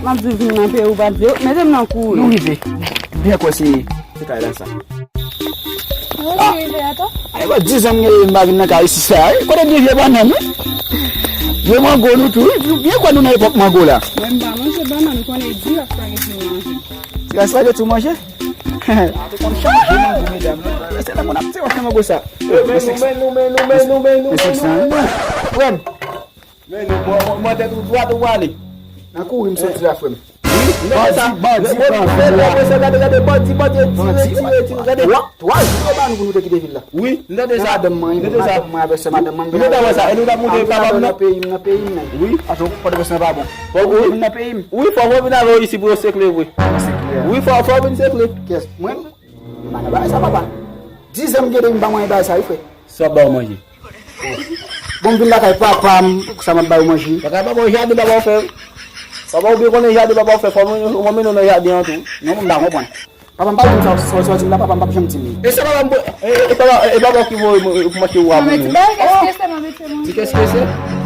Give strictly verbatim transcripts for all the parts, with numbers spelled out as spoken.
M ap di w vin nan peyi w pa t vle. Mete m nan kouri. Nou rive. M byen kwè se, se kay la sa. Ou rive atò? Ay, ba dizan m gen m pa vin nan kay isi sa. Ay, kote de vye bannann, wi. Vye mango nou tou, wi. Nou byen kwè nou nan epòk mango la. Mwen m pa manje bannann, ou konnen di espageti m manje. Ti espageti ou manje? Ou konn chanje mango, medam. Se la moun ap ti wè mango sa. Men nou, men nou, men nou, men nou, men nou, men nou, men nou. Frè m. Men nou, mwen, mwen, mwen tèt ou dwat ou prale. Nan kouri m soti la, frè m. Bandi, bandi, bandi. Gade, gade, gade, bandi, bandi, retire, retire, retire, gade. Twa, twa jou yo ba nou pou nou te kite vil la. Wi, m tande sa. Madanm mwen, madanm mwen avèk sè madanm mwen. Nou ta wè sa, e nou ta montre papa m nan peyi m, nan peyi m nan. Wi. Paske Pòtoprens nan pa bon. Fò w vin nan peyi m. Wi, fò w vin avè w isi pou yo sekle vre. Wi, fò, fò w vin sekle. Kiyès? Mwen? M pa nan bagay sa, papa. Dizan m gen depi m pa manyen bagay sa, wi, frè. Sa w ap ba w manje? Bon, m vin lakay papa m, sa m ap ba yo manje? Lakay papa w jaden papa w fè. Papa w byen konnen jaden papa w fè, fò mwen, fò mwen mennen w nan jaden an tou. Non, m pa konprann. Papa m pa konn sa, sa, sa w di m la, papa m p ap janm di m li. E sa papa m, e, e, e papa, e papa w ki voye mwen, e, pou m achte ou a pou mwen. Mwen mèt bay, èske se mwen mèt se mwen? Di kèske se?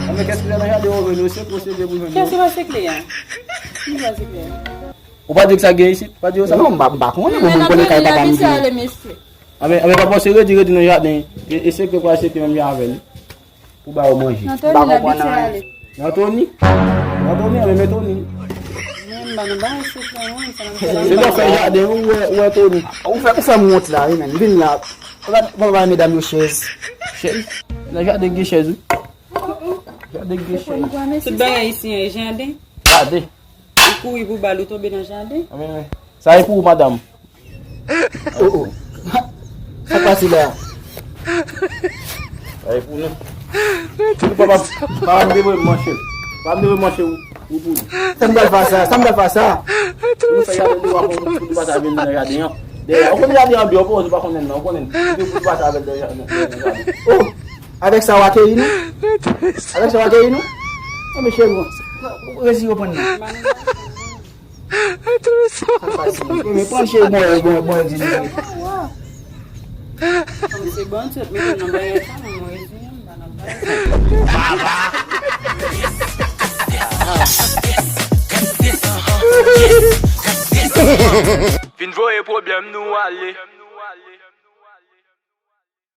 Mwen kèske se nan jaden w vini, se pou se pou jwenn. Kèske se kle a? Ki se kle a? Ou pa di k sa gen isit? Pa di yo sa? Non, m pa, m pa konnen, mwen, mwen konnen kay papa m vini. Anben, anben, papa w se redi, redi nan jaden. E, e se ke pral se ke menm jan avè l. Pou ba yo manje. M pa konprann anyen. Nan Tony? Nan Tony, anben, men Tony. Se lè w fè jaden, ou wè, ou wè Tony. Ou fè, ou fè m wont la, wi, menm. Vin la. Papa, papa, medam yo chèz. Chèz? Nan jaden gen chèz, wi. Jaden gen chèz. Tout bagay isi an jaden. Jaden. Ou kouri pou bal, ou tonbe nan jaden. Sa e pou ou, madanm. Oh, oh. Sa k pase la? Sa e pou nou. Papa, papa m te voye m manche. Papa m te voye m manche ou, ou pou nou. Sa m pral fè sa? Sa m pral fè sa? Pou nou fè jaden nou, pou nou pa sa vin nan jaden an. Dèyè, ou konn jaden an byen, ou pa konnen non, ou konnen. Pou nou pa sa avè l nan jaden. Oh! Avèk sa w akeyi nou? Avèk sa w akeyi nou? Enben cheri, bon, ou resi reponn nan. Sa fasil. Enben pran cheri, bon, bon, bon, di nou. Kòm se bon, tout mete nan bagay sa, mwen, mwen reziyen m, m pa nan bagay sa. Vin voye pwoblèm nou ale.